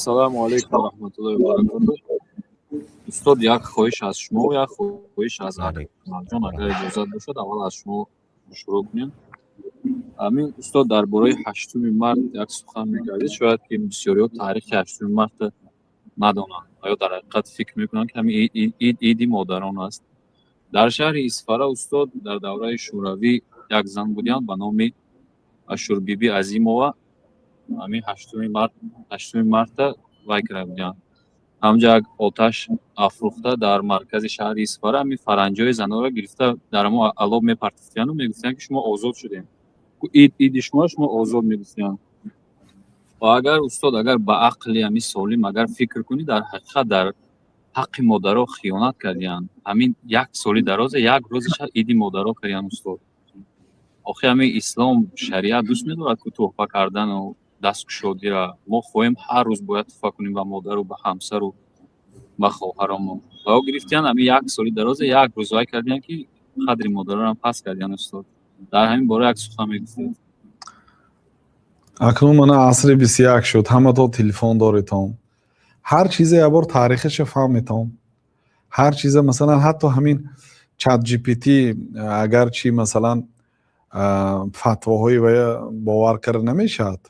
Ассалому алайкум ва раҳматуллоҳи ва баракотуҳ. Устод, як хоҳиш аз шумо, як хоҳиш аз Акмалҷон, агар иҷозат бошад, аввал аз шумо шурӯъ кунем. Ҳамин, устод, дар бораи 8-уми март як сухан мекардед. Шояд ки бисёриҳо таърихи 8-уми марта надонанд ва ё дар ҳақиқат фикр мекунанд, ки ҳамин ид иди модарон аст. Дар шаҳри Исфара, устод, дар давраи Шӯравӣ як зан будиянд ба номи Ашурбибӣ Азимова. Ҳамин 8-уми март, 8-уми марта вай карда будиянд, ҳамҷа як оташ афрӯхта дар маркази шаҳри Исфара, ҳамин фаранҷои занонро гирифта, дар ҳамон алов мепартофтияну мегуфтиянд, ки шумо озод шудем, ид иди шумо, шумо озод, мегуфтиянд. Ва агар, устод, агар ба ақли ҳамин солим агар фикр кунӣ, дар ҳақиқат дар ҳаққи модаро хиёнат кардиянд. Ҳамин як соли дароза як рӯзаша иди модаро кардиянд, устод. Охи ҳамин ислом, шариат дӯст медорад ку тӯҳфа кардану дасткушодира. Мо хоҳем, ҳар рӯз бояд тӯҳфа кунем ба модару ба ҳамсару ба хоҳаромон. Ва ё гирифтиянд, ҳамин як соли дароза як рӯз вай кардиянд, ки қадри модаронам паст кардиянд. Устод, дар ҳамин бора як сухан мегуфтед. Акнун мана асри 21 шуд, ҳамато телефон доритон, ҳар чизе якбор таърихаша фаҳметон, ҳар чизе. Масалан, ҳатто ҳамин Чат GPT, агарчи, масалан, фатвоҳои вая бовар карда намешавад,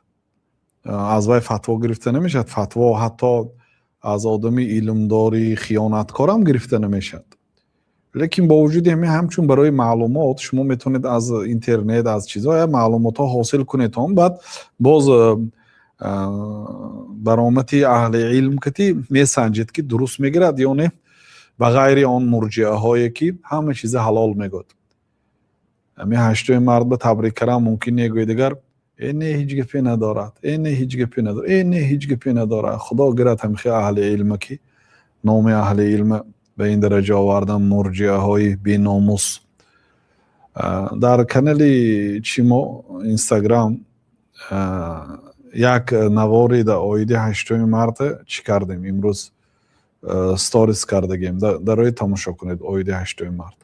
аз вай фатво гирифта намешавад, фатво ҳатто аз одами илмдори хиёнаткорам гирифта намешавад, лекин бо вуҷуди ҳамин, ҳамчун барои маълумот шумо метавонед аз интернет, аз чизҳо маълумотҳо ҳосил кунедон, баъд боз баромати аҳли илм кати месанҷед, ки дуруст мегирад ё не, ба ғайри он мурҷиаҳое, ки ҳама чиза ҳалол мегӯяд. Ҳамин 8-уми март ба табрик кардан мумкин не, гӯи дигар, э не, ҳеҷ гапе надорад, э не, ҳеҷ гапе надорад, э не, ҳеҷ гапе надорад. Худо гирад ҳамихи аҳли илма, ки номи аҳли илма ба ин дараҷа овардан, мурҷиаҳои беномус. Дар канали чимо, Инстаграм, як навори да оиди 8-уми марта чӣ кардем, имрӯз сторис кардагем, дарои тамошо кунед, оиди 8-уми март.